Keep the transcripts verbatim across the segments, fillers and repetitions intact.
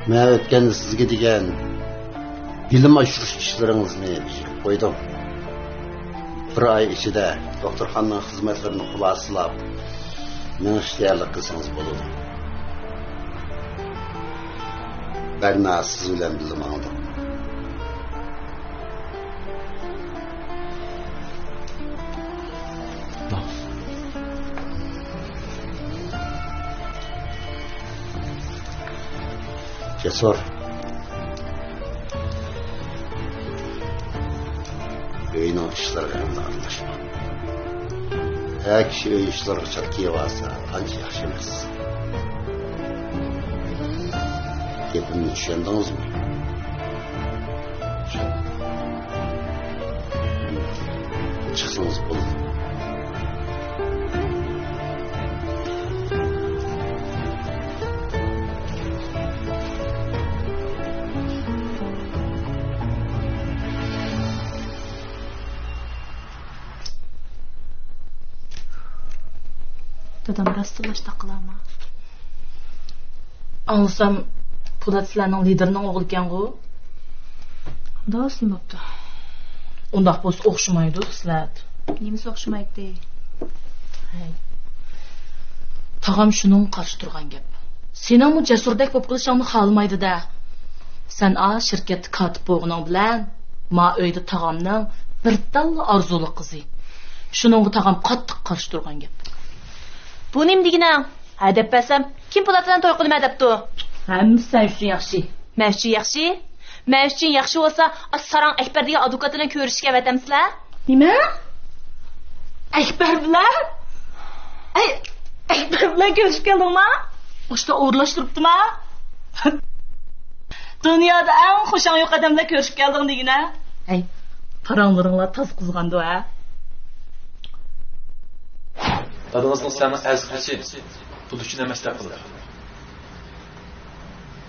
مەن ئۆتكەندە سىزگە دېگەن بىلىم ئاشۇرۇش ئىشلىرىڭىزنى بېجىرىپ قويدۇم. بىر ئاي ئىچىدە دوختۇرخانىنىڭ خىزمەتلىرىنى خۇلاسىلاپ، مېڭىشكە تەييارلىق قىلسىڭىز بولىدۇ. بەرنا سىز بىلەن بىللە ماڭىدۇ. جەسۇر. ئۆينىڭ ئىشلىرىغا ئەمدى ئارىلاشما. ھەر كىشى ئۆي ئىشلىرىغا چات كىيىۋالسا، ئانچە ياخشى ئەمەس. گېپىمنى چۈشەندىڭىزمۇ؟ چىقسىڭىز بولىدۇ. دادام راستلا شۇنداق قىلارما؟ ئاڭلىسام، پولات سىلەرنىڭ لىدىرىنىڭ ئوغلى ئىكەنغۇ؟ دادىسى بوپتۇ. ئۇنداق بولسا ئوخشىمايدۇ، خىسلەت. نېمىسى ئوخشىمايتتى؟ ھەي. تاغام شۇنىڭغا قارشى تۇرغان گەپ. سېنىڭمۇ جەسۇردەك بولۇپ قېلىشىڭنى خالىمايدۇ-دە. سەن ئا شىركەتتە كاتىپ بولغىنىڭ بىلەن، ما ئۆيدە تاغامنىڭ بىر تاللا ئارزۇلۇق قىزى. شۇنىڭغا تاغام قاتتىق قارشى تۇرغان گەپ. بۇ نېمە دېگىنىڭ؟ ھە دەپ بەرسەم، كىم پولات بىلەن توي قىلىمەن دەپتۇ؟ ھەممىسى سەن ئۈچۈن ياخشى. مەن ئۈچۈن ياخشى؟ مەن ئۈچۈن ياخشى بولسا، ئاشۇ ساراڭ ئەكبەر دېگەن ئادۋوكات بىلەن كۆرۈشۈشكە ئەۋەتەمسىلەر؟ نېمە؟ ئەكبەر بىلەن؟ ئەي، ئەكبەر بىلەن كۆرۈشۈپ كەلدىڭما؟ ئۇشتا ئورۇنلاشتۇرۇپتىما؟ دۇنيادا ئەڭ خۇشاڭ يوق ئادەم بىلەن كۆرۈشۈپ كەلدىڭ دېگىنە. ئەي، پاراڭلىرىڭلار تازا قىزغاندۇ ھە؟ دادىڭىزنىڭ سىلەرنىڭ ئەزىزلىكى ئۈچۈن، پۇل ئۈچۈن ئەمەس دەپ قىلدى.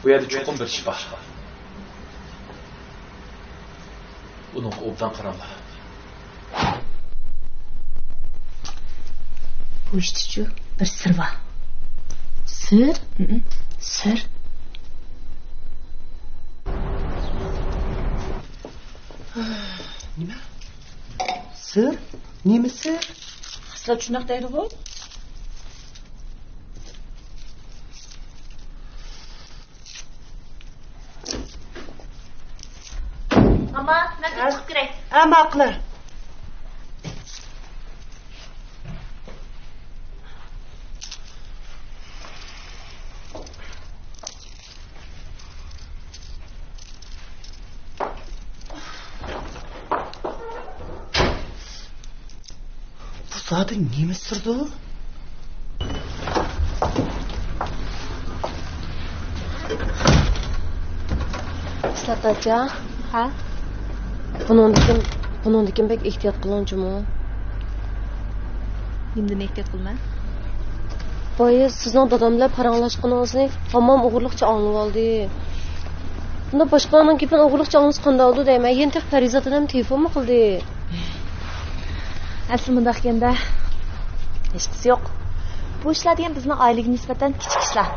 بۇ يەردە چوقۇم بىر ئىش بار. ئۇنىڭغا ئوبدان قاراڭلار. بۇ ئىشتىچۇ بىر سىر بار. سىر؟ ھىم. سىر. نېمە؟ سىر؟ نېمە سىر؟ سىلەر شۇنداق دەيدىغۇ؟ ماما، مەن بىر چىقىپ كىرەي. ھە، ماقۇل. بۇ زادى نېمە سىردۇ؟ ئىسلاتاچا. ھە؟ بۇنىڭدىكىن، بۇنىڭدىكىن بەك ئېھتىيات قىلىڭ جۇمۇ. نېمىدىن ئېھتىيات قىلىمەن؟ بايا سىزنىڭ دادام بىلەن پاراڭلاشقىنىڭىزنى ھاممام ئوغرىلىقچە ئاڭلىۋالدى. بۇنداق باشقىلارنىڭ گېپىنى ئوغرىلىقچە ئاڭلىسا قانداق بولىدۇ دەيمەن. يەنە تېخى پەرىزات ئانام تېلېفونمۇ قىلدى. ئەسلى مۇنداق ئىكەندە، ھېچقىسى يوق. بۇ ئىشلار دېگەن بىزنىڭ ئائىلىگە نىسبەتەن كىچىك ئىشلار.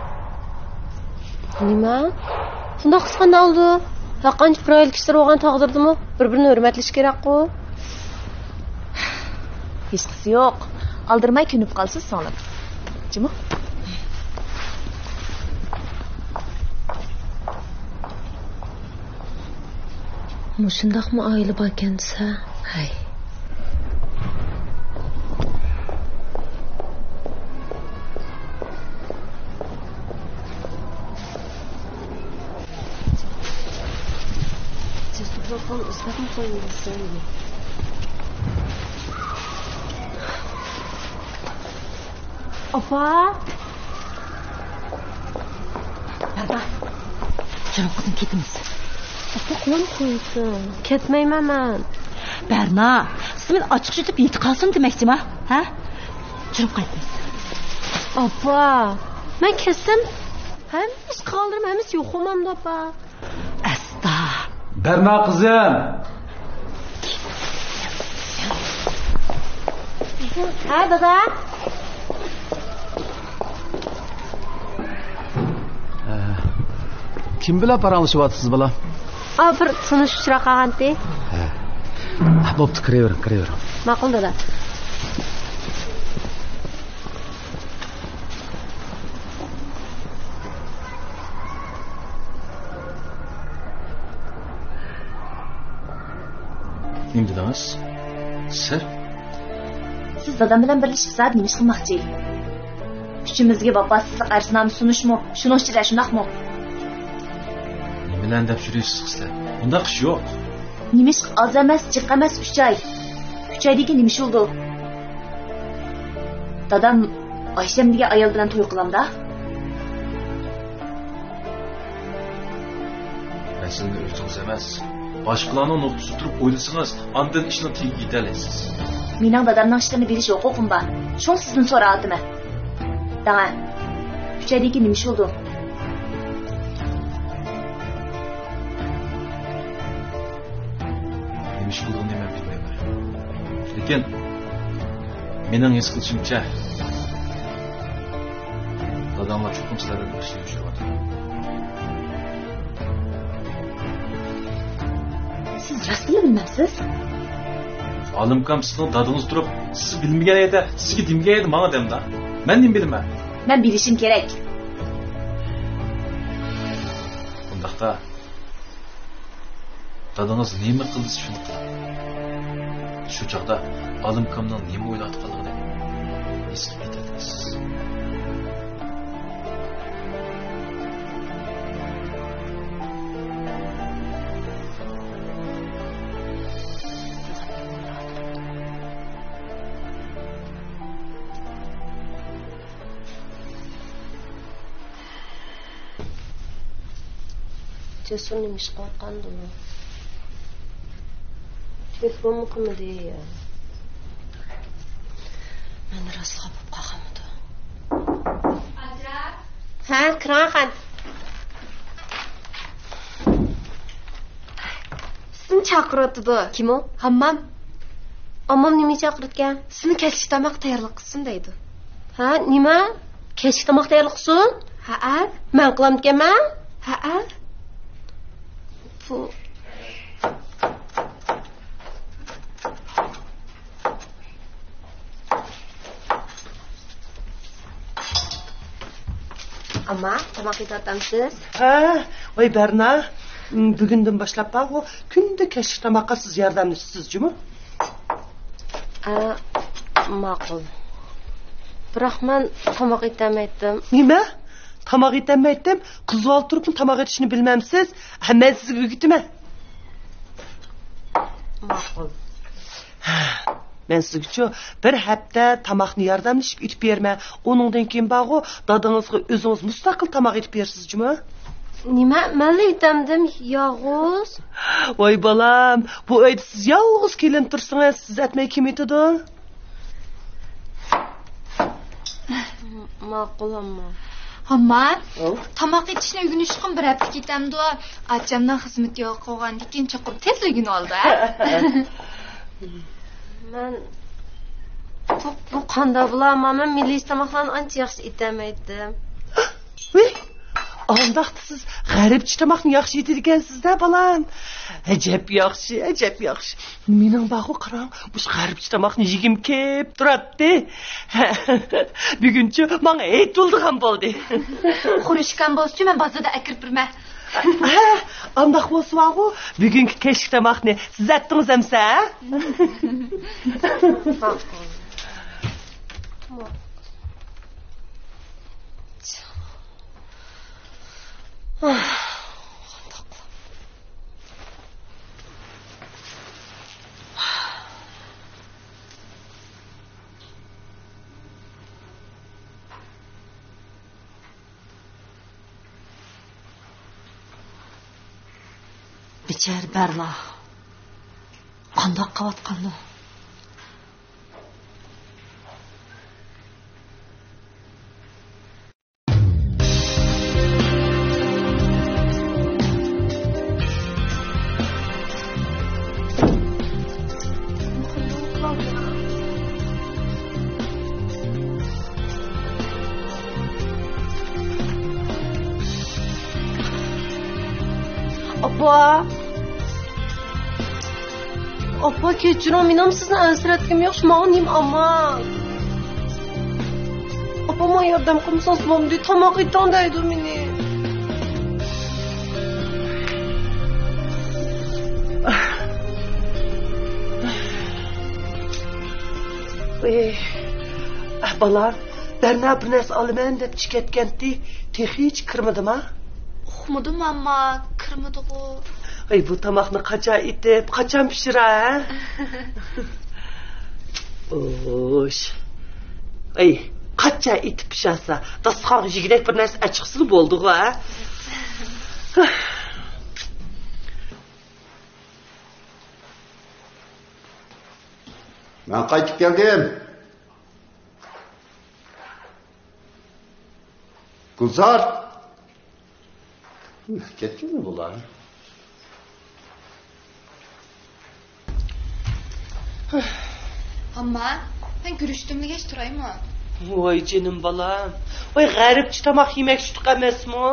نېمە؟ شۇنداق قىلسا قانداق بولىدۇ؟ ھەرقانچە بىر ئائىلە كىشىلىرى بولغان تەقدىردىمۇ بىر-بىرىنى ھۆرمەتلىشى كېرەكقۇ. ھېچقىسى يوق. ئالدىرىماي كۆنۈپ قالسىز سىڭلىم. جۇمۇ. مۇشۇنداقمۇ ئائىلە باركەن دېسە، ھەي. ئاپا! بەرنا، جۇمۇ قىزىم، كېتىمىز. ئاپا، قويۇپ قويسۇن. كەتمەيمەن مەن. بەرنا، سىز مېنى ئاچچىق يۇتۇپ يېتىپ قالسۇن دېمەكچىما؟ ھە؟ جۇمۇ قايتىمىز. ئاپا، مەن كەتسەم، ھەممە ئىش قىلغانلىرىم ھەممىسى يوق بولمامدۇ، ئاپا؟ ئاستا. بەرنا قىزىم. ھە، دادا؟ ھە. كىم بىلەن پاراڭلىشىۋاتىسىز، بالام؟ ئا، بىر تونۇش ئۇچراپ قالغانتى. ھە. ھە، بوپتۇ، كىرىۋېرىڭ، كىرىۋېرىڭ. ماقۇل، دادا. نېمە دېدىڭىز؟ سىر؟ سىز دادام بىلەن بىرلىشىپ زادى نېمە ئىش قىلماقچى؟ ئۈچىمىزگە ۋاپاسىزلىق ئەرزنامە سۇنۇشمۇ شۇنىڭ ئىچىدە، شۇنداقمۇ؟ نېمىلەرنى دەپ يۈرىسىز سىلەر؟ بۇنداق ئىش يوق. نېمىشقا ئاز ئەمەس، جىق ئەمەس، ئۈچ ئاي. ئۈچ ئايدىن كېيىن نېمە ئىش بولىدۇ؟ دادام ئايشەم دېگەن ئايال بىلەن توي قىلامدا؟ مەسىلىنى ئۆزىڭىز ئەمەس، باشقىلارنىڭ نۇقتىسىدا تۇرۇپ ئويلىسىڭىز، ئاندىن ئىشنىڭ تېگىگە يېتەلەيسىز. مېنىڭ دادامنىڭ ئىشلىرىنى بىلىش ھوقۇقۇم بار. شۇڭا سىزدىن سوراۋاتىمەن. دەڭە، ئۈچ ئايدىن كېيىن نېمە ئىش بولىدۇ؟ نېمە ئىش بولىدىغىنىنى مەن بىلمەيمەن. لېكىن مېنىڭ ھېس قىلىشىمچە، داداڭلار چوقۇم سىلەردىن بىر ئىشنى يوشۇرۇۋاتىدۇ. سىز راستىنلا بىلمەمسىز؟ ئالىمكام، سىزنىڭ دادىڭىز تۇرۇپ، سىز بىلمىگەن يەردە، سىزگە دېمىگەن يەردە ماڭا دەمدا. مەن نېمە بىلىمەن؟ مەن بىلىشىم كېرەك. ئۇنداقتا، دادىڭىز نېمە قىلدى، شۇنى قىلىڭ. شۇ چاغدا ئالىمكامنىڭ نېمە ئويلاۋاتقانلىقىنى ھېس قىلىپ يېتەلەيسىز. جەسۇر نېمە ئىش قىلىۋاتقاندۇ؟ تېلېفونمۇ قىلمىدى يا. مەن راستلا بولۇپ قالغانمىدۇ؟ ھە، كىرىڭ ئاخۇن. سىزنى چاقىرىۋاتىدۇ. كىم ئۇ؟ ھاممام. ھاممام نېمە چاقىرىدىكەن؟ سىزنى كەچلىك تاماق تەييارلىق قىلسۇن دەيدۇ. ھە، نېمە؟ كەچلىك تاماق تەييارلىق قىلسۇن؟ ھەئە. مەن قىلامدىكەنمەن؟ ھەئە. بۇ ئامما، تاماق يېتىۋاتامسىز؟ ھە، ۋاي بەرنا، بۈگۈندىن باشلاپ بارغۇ، كۈندە كەچلىك تاماققا سىز ياردەملىشىسىز جۇمۇ؟ ئە، ماقۇل. بىراق مەن تاماق ئېتەلمەيتتىم. نېمە؟ تاماق ئېتەلمەيتتىم؟ قىز بالا تۇرۇپمۇ تاماق ئېتىشنى بىلمەمسىز؟ ھە، مەن سىزگە ئۆگىتىمەن. ماقۇل. مەن سىزگىچۇ بىر ھەپتە تاماقنى ياردەملىشىپ ئېتىپ بېرىمەن. ئۇنىڭدىن كېيىن بارغۇ، دادىڭىزغا ئۆزىڭىز مۇستەقىل تاماق ئېتىپ بېرىسىز جۇمۇ. نېمە؟ مەنلا ئېتەمدىم يالغۇز؟ ۋاي بالام، بۇ ئۆيدە سىز يالغۇز كېلىن تۇرسىڭىز، سىز ئەتمەي كىم ئېتىدۇ؟ ماقۇل، ئامما. ئامما، ئاۋۇ؟ تاماق ئېتىشنى ئۆگىنىشكىن بىر ھەپتە كېتەمدۇ؟ ئاچامنىڭ خىزمىتى يوق بولغاندىن كېيىن چوقۇم تېزلا ئۆگىنىۋالىدۇ، ھە؟ مەن، بۇ، بۇ قانداق بولا، ئامما؟ مەن مىللىي تاماقلارنى ئانچە ياخشى ئېتەلمەيتتىم. ۋىي، ئانداقتا سىز غەربچە تاماقنى ياخشى ئېتىدىكەنسىز-دە، بالام. ئەجەب ياخشى، ئەجەب ياخشى. مېنىڭ بارغۇ، قاراڭ، مۇشۇ غەربچە تاماقنى يېگۈم كېلىپ تۇراتتى. بۈگۈنچۇ ماڭا ھېيت بولىدىغان بولدى. خۇرۇچكام بولسىچۇ، مەن بازاردا ئەكىرىپ بېرىمەن. ھە، ئانداق بولسا بارغۇ، بۈگۈنكى كەچلىك تاماقنى سىز ئەتتىڭىز ئەمسە، ھە؟ بىچارە بەرنا قانداق قىلىۋاتقاندۇ؟ ئاپا! ئاپا، كەچۈرۈڭ، مېنىڭ سىزنى ئەنسىرەتكۈم يوق، شۇ ماڭا نېمە ئامال؟ ئاپا، ماڭا ياردەم قىلمىسىڭىز بولمىدى، تاماق ئېتىڭ دەيدۇ مېنى. ئەي، بالا، بەرنا بىر نەرسە ئالىمەن دەپ چىقىپ كەتكەنتى، تېخىچە كىرمىدىما؟ ئۇقمىدىم، ئەمما كىرمىدىغۇ. ئەي، بۇ تاماقنى قاچان ئېتىپ، قاچان پىشۇرا، ھە؟ ئوش. ئەي، قاچان ئېتىپ پىشارسا، داستىخانغا يېگۈدەك بىر نەرسە ئەچىقسىلا بولدىغۇ، ھە؟ مەن قايتىپ كەلدىم. گۈلزار! كەتكەنمۇ بۇلار؟ ئامما، مەن گۈرۈچ دۈملىگەچ تۇرايمۇ؟ ۋاي جېنىم بالام. ۋاي غەربچە تاماق يېمەكچىدۇق ئەمەسمۇ؟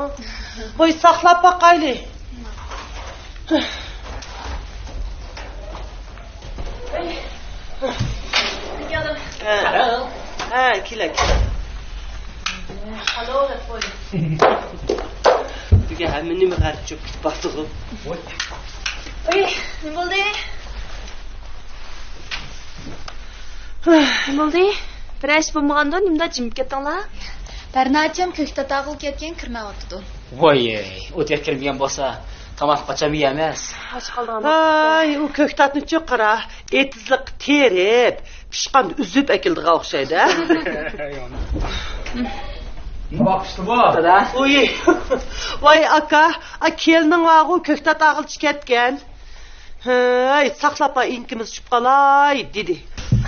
ۋاي ساقلاپ باقايلى. ھە، ھە، كېلە، كېلە. دېگەن ھەممە نېمە غەرق چۆكۈپ بارىدىغۇ. ئۇي، نېمە بولدى؟ نېمە بولدى؟ بىر ئىش بولمىغاندۇ، نېمىنداق جىمىپ كەتتىڭلار؟ بەرناچەم كۆكتات ئاغىلى كەتكەن كىرمەيۋاتىدۇ. ۋاي، ئوت يەپ كىرمىگەن بولسا، تاماق قاچان يەيمىز؟ ئاچ قالدىڭ. ھاي، ئۇ كۆكتاتنىچۇ قارا، ئېتىزلىق تېرىپ، پىشقاندا ئۈزۈپ ئەكېلىدىغان ئوخشايدۇ، ھە؟ نېمە پىشتى بۇ؟ دادا. ئۇي، ۋاي ئاكا، ئا، كېلىنىڭ بارغۇ، كۆكتات ئاغىلى كەتكەن. ھەي، ساقلاپ ئا، ئىنكىمىز چۈشۈپ قالاي، دېدى.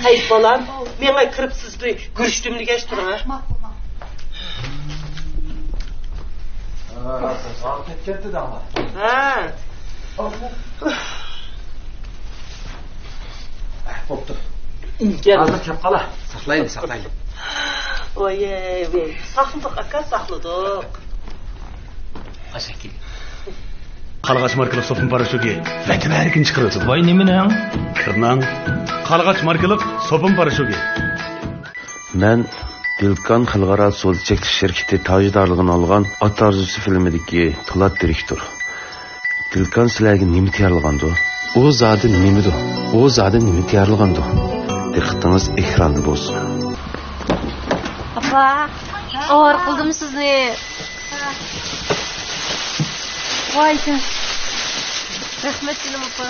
ھەي، بالام، مېڭە كىرىپ سىز بىر گۈرۈچ دۈملىگەچ تۇرۇڭ، ھە؟ ماقۇل، ماقۇل. ھە، ساقلاپ كەتتى دەڭلار. ھە. بوپتۇ. ئىنكىم. ھازىر كەپ قالا. ساقلايلى، ساقلايلى. ۋاي، ۋاي، ساقلىدۇق، ئاكا، ساقلىدۇق. قارلىغاچ ماركىلىق سوپۇن پاراشوكى ۋەتەن ھەرىكىنى چىقىرىۋاتىدۇ. ۋاي، نېمىنىڭ؟ كىرناڭ. قارلىغاچ ماركىلىق سوپۇن پاراشوكى. مەن دىلكان خەلقئارا سودا چەكلىك شىركىتى تاجدارلىقىنى ئالغان ئات ئارزۇسى فىلىمىدىكى پولات دىرېكتور. دىلكان سىلەرگە نېمە تەييارلىغاندۇ؟ ئۇ زادى نېمىدۇ؟ ئۇ زادى نېمە تەييارلىغاندۇ؟ دىققىتىڭىز ئېكراندا بولسۇن. ئاپا، ئاۋارە قىلدىم سىزنى. ۋاي، رەھمەت جېنىم ئاپا.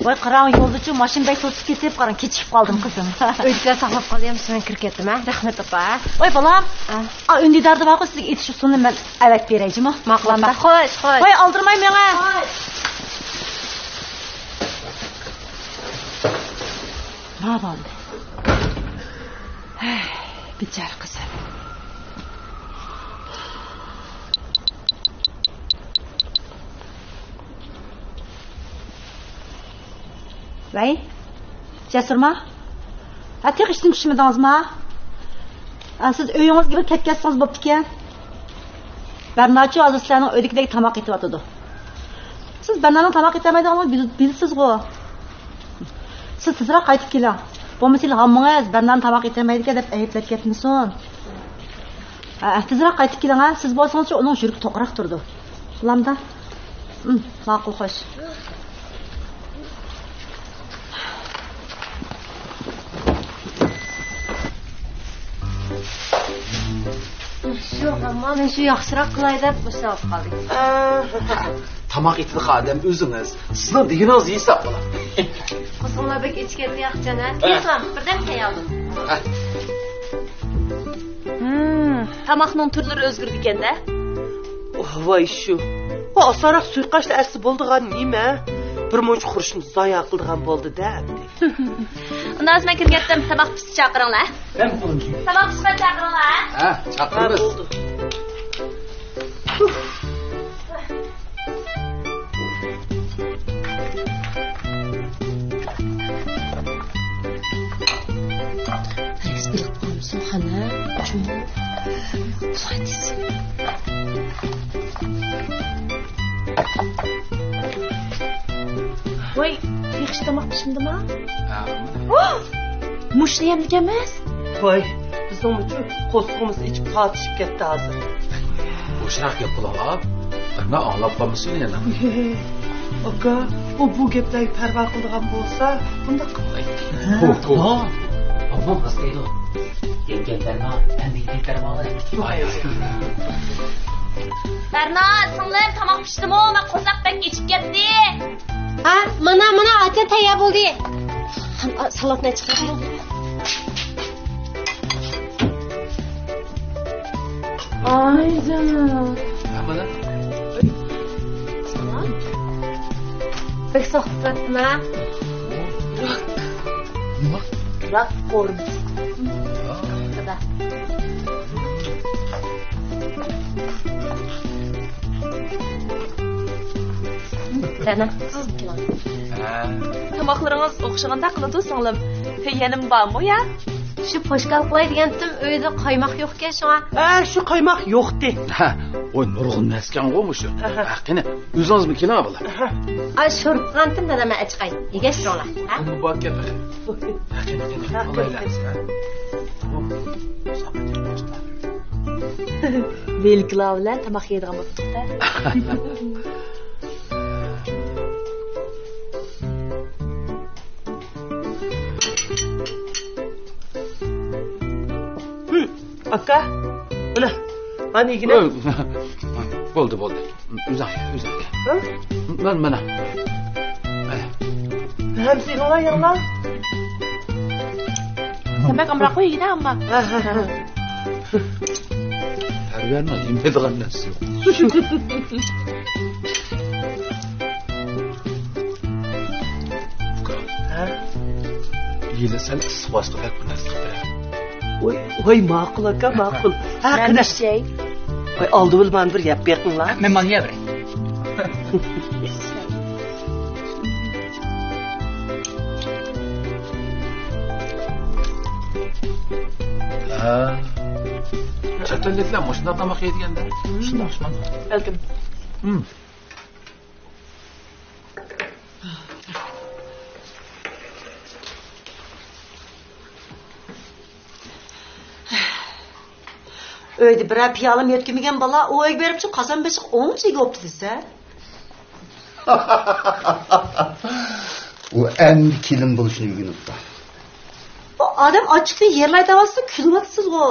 ۋاي، قاراڭ، يولدىچۇ ماشىنا بەك توسۇپ كېتىپ، قاراڭ، كېچىكىپ قالدىم، قىزىم. ئۆيدىكىلەر ساقلاپ قالدى، يەنە مەن كىرىپ كەتتىم، ھە؟ رەھمەت، ئاپا. ۋاي، بالام. ئا. ئا، ئۈندىداردا بارغۇ، سىزگە ئېتىش ئۇسۇلىنى مەن ئەۋەتىپ بېرەي، جۇمۇ؟ ماقۇل، ئاپا. خوش، خوش. ۋاي، ئالدىرىماي مېڭە. خوش. ما بولدى. ھەي، بىچارە قىزىم. ۋەي، جەسۇرما؟ ھە، تېخى ئىشتىن چۈشمىدىڭىزما؟ ھە، سىز ئۆيىڭىزگە بىر كەتكەزسىڭىز بوپتىكەن. بەرناچۇ ھازىر سىلەرنىڭ ئۆيدىكىدەك تاماق ئېتىۋاتىدۇ. سىز بەرنانىڭ تاماق ئېتەلمەيدىغانلىقىنى بىل-، بىلىسىزغۇ. سىز تېزرەك قايتىپ كېلىڭ. بولمىسا ھاممىڭىز بەرنان تاماق ئېتەلمەيدىكەن دەپ ئەيىبلەپ كەتمىسۇن. ھە، تېزرەك قايتىپ كېلىڭ، ھە. سىز بولسىڭىزچۇ ئۇنىڭ يۈرىكى توقراق تۇرىدۇ. بولامدا؟ ھىم، ماقۇل، خوش. شۇ ھامان شۇ ياخشىراق قىلاي دەپ مۇشۇنى ئاپ قالدىم. تاماق ئېتىدىغان ئادەم ئۆزىڭىز. سىزنىڭ دېگىنىڭىز ھېساب بولار. قوزۇڭلار بەك ئېچىكەن ياقچان، ھە؟ ھە. تېزلا، بىردەم تەييارلىدىم. ھە. ھىم، تاماقنىڭ تۈرلىرى ئۆزگىرىدىكەن-دە. ۋاي شۇ. ئاسانراق سۇيۇقئاشتا ئەتسە بولىدىغان نېمە؟ بىر مۇنچە قۇرۇشنى زايا قىلىدىغان بولدى-دە ئەمدى. ئۇنداق بولسا مەن كىرىپ كەتتىم. تاماق پىشسا چاقىرىڭلار. مەن قۇرۇم. تاماق پىشقان چاقىرىڭلار. ھە، چاقىرىمىز. ھە، بولدى. ھەرگىز بىلىپ قالمىسۇن، خانا. جۇمۇ. خۇداي دېسۇن. ۋاي، ياخشى تاماق پىشمىدىما؟ ھە. ھو! مۇشۇنى يەمدىكەنمىز؟ ۋاي، بىزنىڭمۇچۇ قورسىقىمىز ئېچىپ تارتىشىپ كەتتى ھازىر. بوشراق گەپ قىلىڭلار. بىرنى ئاڭلاپ قالمىسۇن يەنە. ئاكا، ئۇ بۇ گەپلەرگە پەرۋا قىلىدىغان بولسا، بۇنداق قىلمايتتى. ھە. ھو، ھو. ئامما راست دەيدۇ. يەڭگەم بەرنا، ئەمدى يېتەر ماڭا. بەرنا، سىڭلىم، تاماق پىشتىمۇ؟ مانا قورساق بەك ئېچىپ كەتتى. ھە، مانا، مانا، ئاچا تەييار بولدى. سالاتنى چىقىرىڭ. ئاي جانىم. ھە، مانا. بەك ساقلاپسىز ھە؟ راك. نېمە؟ راك فورمىسى. ھە. سەنە. ھە. تاماقلىرىڭىز ئوخشىغاندەك قىلىدۇ سىڭلىم. يەنىمۇ بارمۇ يا؟ شۇ پوشكال قىلاي دېگەنتىم، ئۆيدە قايماق يوقكەن شۇڭا. ھە، شۇ قايماق يوقتى. ھە، ئۇ نۇرغۇن نەرسىكەنغۇ مۇشۇ. ھە، ھە. ھە، قېنى، ئۆزىڭىزمۇ كېلىڭ، بالام. ھە. ئاي، شورپا قىلغانتىم دادام، ئەچىقاي. يېگەچ تۇرۇڭلار. ھە؟ مۇبارەك. ھە، قېنى، قېنى. ھە، قېنى، قېنى. ھە. ھېلىكىلار بىلەن تاماق يەيدىغان بولۇپتۇ-دە. ھىم، ئاكا، مانا، مانا يېگىنە. بولدى، بولدى. ئۆزۈڭ، ئۆزۈڭ. ھە؟ مانا، مانا. ھەممىسىنى يەڭلار. سەن بەك ئامراق قوي يېگىنە ئەمما. ھە، ھە، ھە. پەرۋەرنىڭ يېمەيدىغان نەرسىسى يوق. ھە؟ يېلى سەل ئىسسىق ۋاسىتە بەك بىر نەرسە قىلىپ بېرەي. ۋاي، ۋاي، ماقۇل ئاكا، ماقۇل. ھە، مەن قېنى. ۋاي، ئالدى بىلەن مانا بىر يەپ بېقىڭلار. مەن مانا يەۋېرەي. ھە. چەت ئەللىكلەر مۇشۇنداق تاماق يەيدىكەن-دە. شۇنداق، شۇنداق. بەلكىم. ھىم. ئۆيدە بىرەر پىيالىمۇ يۆتكىمىگەن بالا ئۇ ئۆيگە بېرىپچۇ قازان بېشىغا ئوڭچە ئىگە بوپتۇ دېسە. ئۇ ئەمدى كېلىن بولۇشنى ئۆگىنىپتۇ. ئۇ ئادەم ئاچچىقتىن يىغلايدىغانسىز كۈلۈۋاتىسىزغۇ.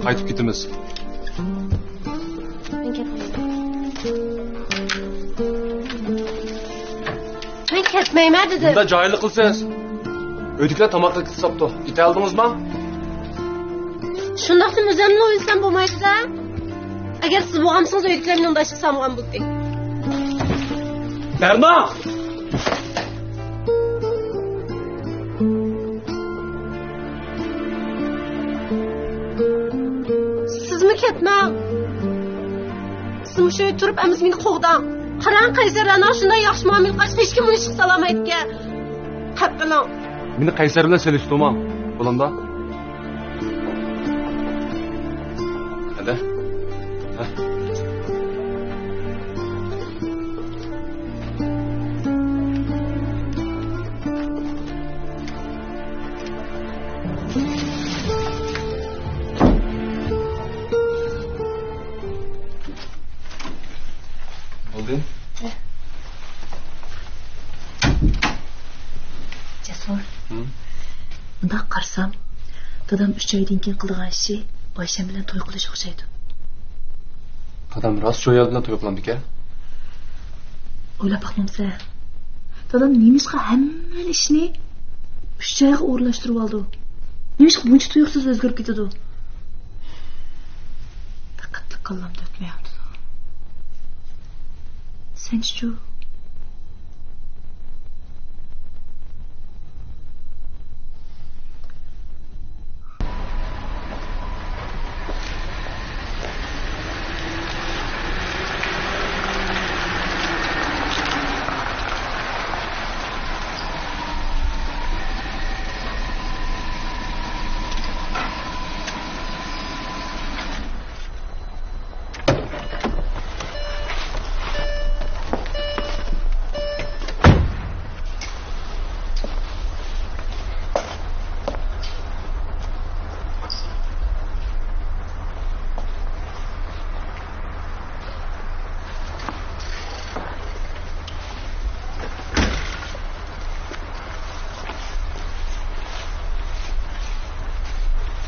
قايتىپ كېتىمىز. مەن كەتمەيمەن دېدىم. بۇنداق جاھىللىق قىلسىز. ئۆيدىكىلەر تاماققا كېتىپ ساپتۇ. كېتەلدىڭىزما؟ شۇنداقتىمۇ ئۆزۈمنى ئويلىسام بولمايدۇ-دە. ئەگەر سىز بولغانمىسىڭىز ئۆيدىكىلەر مېنى ئۇنداق ئىشقا سالمىغان بولاتتى. بەرنا! سىزمۇ كەتمەڭ. سىز مۇشۇ يەردە تۇرۇپ ئەمىسە مېنى قوغداڭ. قاراڭ، قەيسەر رەنا شۇنداق ياخشى مۇئامىلە قىلغاچقا ھېچكىم ئۇنى ئىشقا سالالمايدىكەن. قەت قىلىڭ. مېنى قەيسەر بىلەن سېلىشتۇرماڭ، بولامدا؟ ھەدە. ھە. بولدى. جەسۇر. ھىم؟ مۇنداق قارىسام، دادام ئۈچ ئايدىن كېيىن قىلىدىغان ئىشى ئايشەم بىلەن توي قىلىش ئوخشايدۇ. دادام راست شۇ ئايال بىلەن توي قىلامدىكەن؟ ئويلاپ باقمامسەن؟ دادام نېمىشقا ھەممىلا ئىشنى ئۈچ ئايغا ئورۇنلاشتۇرۇۋالىدۇ؟ نېمىشقا بۇنچە تۇيۇقسىز ئۆزگىرىپ كېتىدۇ؟ پەقەتلا كاللامدا ئۆتمەيۋاتىدۇ. سەنچىچۇ؟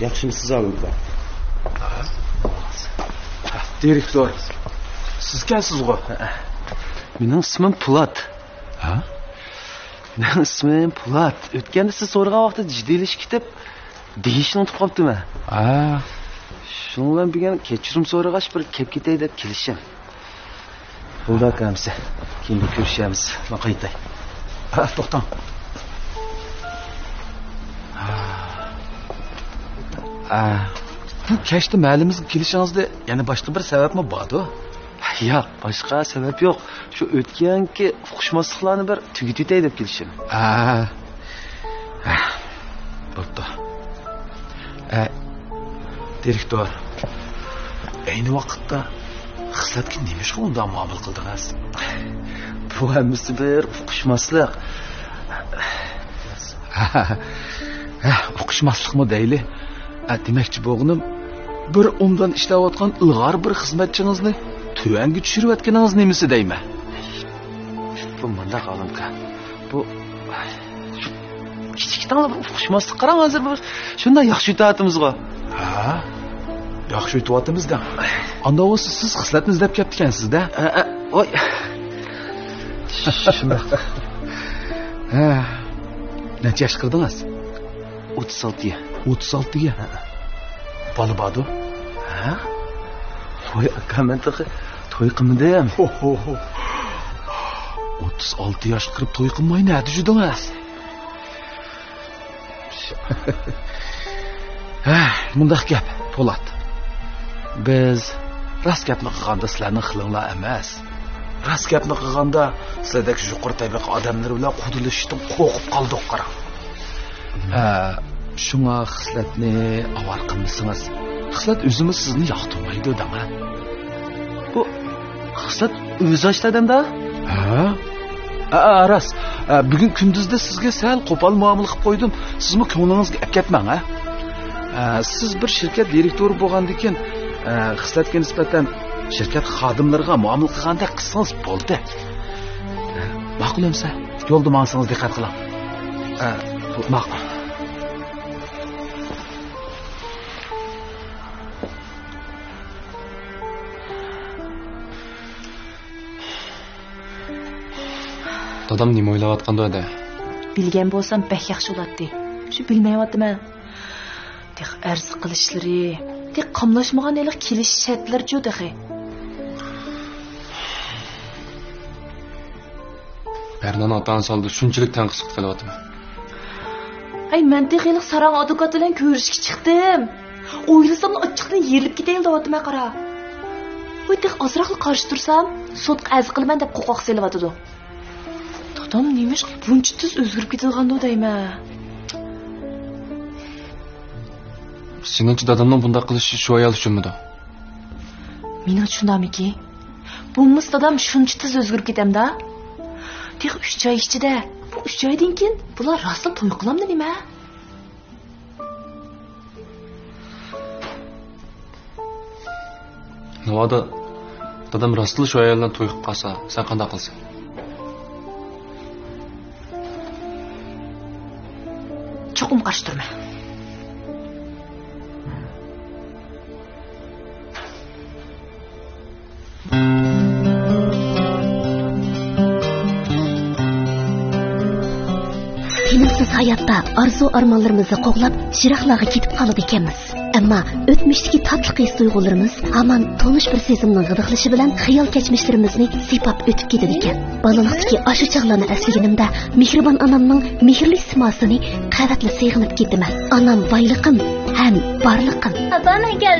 ياخشىمۇسىز، ئاكا؟ دىرېكتور، سىزكەنسىزغۇ؟ مېنىڭ ئىسمىم پولات. ھە؟ مېنىڭ ئىسمىم پولات. ئۆتكەندە سىز سورىغان ۋاقىتتا جىددىيلىشىپ كېتىپ، دېيىشنى ئۇنتۇپ قاپتىمەن. ھە. شۇنىڭ بىلەن بۈگۈن كەچۈرۈم سورىغاچ، بىر كېلىپ كېتەي دەپ كېلىشىم. بولدى ئاكا، ئەمىسە كېيىن كۆرۈشەرمىز. مەن قايتاي. ھە، توختاڭ. ھە. بۇ كەچتە مەھەللىمىزگە كېلىشىڭىزدە يەنە باشقا بىر سەۋەبمۇ باردۇ؟ ياق، باشقا سەۋەب يوق. شۇ ئۆتكەنكى ئۇقۇشماسلىقلارنى بىر تۈگىتىۋېتەي دەپ كېلىشىم. ھە. ھە. بوپتۇ. ئە، دىرېكتور، ئەينى ۋاقىتتا خىسلەتكە نېمىشقا ئۇنداق مۇئامىلە قىلدىڭىز؟ بۇ ھەممىسى بىر ئۇقۇشماسلىق. ھە، ئۇقۇشماسلىقمۇ دەيلى. ئە، دېمەكچى بولغىنىم، بىر ئوبدان ئىشلەۋاتقان ئىلغار بىر خىزمەتچىڭىزنى تۆۋەنگە چۈشۈرۈۋەتكىنىڭىز نېمىسى دەيمەن؟ بۇ مۇنداق، ئالىمكا. بۇ كىچىككىنە بىر ئۇقۇشماسلىق، قاراڭ، ھازىر بىر شۇنداق ياخشى ئۆتۈۋاتىمىزغۇ. ھە؟ ياخشى ئۆتۈۋاتىمىز دەڭ. ئاندا بولسا سىز خىسلەتنى ئىزدەپ كەپتىكەنسىز-دە. ھە، ھە، ۋاي. شۇنداق. ھە. نەچچە ياشقا كىردىڭىز؟ ئوتتۇز ئالتە. ئوتتۇز ئالتە. ھە. بالا باردۇ؟ ھە؟ ۋاي ئاكا، مەن تېخى توي قىلمىدىم. ھو، ھو، ھو. ئوتتۇز ئالتە ياشقا كىرىپ توي قىلماي نەدە يۈردۈڭىز؟ ھە، مۇنداق گەپ، پولات. بىز راست گەپنى قىلغاندا سىلەرنىڭ خىلىڭلار ئەمەس. راست گەپنى قىلغاندا سىلەردەك يۇقىرى تەبىقە ئادەملىرى بىلەن قۇدىلىشىشتىن قورقۇپ قالدۇق، قاراڭ. ھە، شۇڭا خىسلەتنى ئاۋارە قىلمىسىڭىز. خىسلەت ئۆزىمۇ سىزنى ياقتۇرمايدۇ دەڭە. بۇ خىسلەت ئۆزى ئاشتى ئادەمدە؟ ھە؟ ھە، ھە، راست. ھە، بۈگۈن كۈندۈزدە سىزگە سەل قوپال مۇئامىلە قىلىپ قويدۇم. سىزمۇ كۆڭلىڭىزگە ئەپ كەتمەڭ، ھە؟ ھە، سىز بىر شىركەت دىرېكتورى بولغاندىكىن، ھە، خىسلەتكە نىسبەتەن شىركەت خادىملىرىغا مۇئامىلە قىلغاندەك قىلسىڭىز بولدى. ھە، ماقۇل ئەمسە، يولدا ماڭسىڭىز دىققەت قىلىڭ. ھە، ماقۇل. دادام نېمە ئويلاۋاتقاندۇ ھەدە؟ بىلگەن بولسام بەك ياخشى بولاتتى. شۇ بىلمەيۋاتىمەن. تېخى ئەرز قىلىشلىرى، تېخى قاملاشمىغان ھېلىقى كېلىش شەرتلىرىچۇ تېخى. بەرنانىڭ ئاتا-ئانىسى ئالدىدا شۇنچىلىك تەنقىسلىق قىلىۋاتىمەن. ھەي، مەن تېخى ھېلىقى ساراڭ ئادۋوكات بىلەن كۆرۈشۈشكە چىقتىم. ئويلىساملا ئاچچىقتىن يېرىلىپ كېتەيلا دەۋاتىمەن، قارا. ۋاي، تېخى ئازراقلا قارشى تۇرسام، سوتقا ئەرز قىلىمەن دەپ قوقاق سېلىۋاتىدۇ. دادام نېمىشقا بۇنچە تېز ئۆزگىرىپ كېتىدىغاندۇ دەيمەن. سېنىڭچە دادامنىڭ بۇنداق قىلىشى شۇ ئايال ئۈچۈنمىدۇ؟ مېنىڭچە شۇنداقمىكىن؟ بولمىسا دادام شۇنچە تېز ئۆزگىرىپ كېتەمدا؟ تېخى ئۈچ ئاي ئىچىدە. بۇ ئۈچ ئايدىن كېيىن بۇلار راستلا توي قىلامدۇ نېمە؟ ناۋادا دادام راستلا شۇ ئايال بىلەن توي قىلىپ قالسا، سەن قانداق قىلىسەن؟ چوقۇم قارشى تۇرىمەن. تىنىمسىز ھاياتتا ئارزۇ-ئارمانلىرىمىزنى قوغلاپ، يىراقلارغا كېتىپ قالىدىكەنمىز. ئەمما ئۆتمۈشتىكى تاتلىق ھېس-تۇيغۇلىرىمىز ھامان تونۇش بىر سېزىمنىڭ غىدىقلىشى بىلەن خىيال كەچمىشلىرىمىزنى سىيپاپ ئۆتۈپ كېتىدىكەن. بالىلىقتىكى ئاشۇ چاغلارنى ئەسلىگىنىمدە، مېھرىبان ئانامنىڭ مېھىرلىك سىماسىنى قەۋەتلا سېغىنىپ كېتىمەن. ئانام بايلىقىم ھەم بارلىقىم. ئاپا، مەن كەلدىم.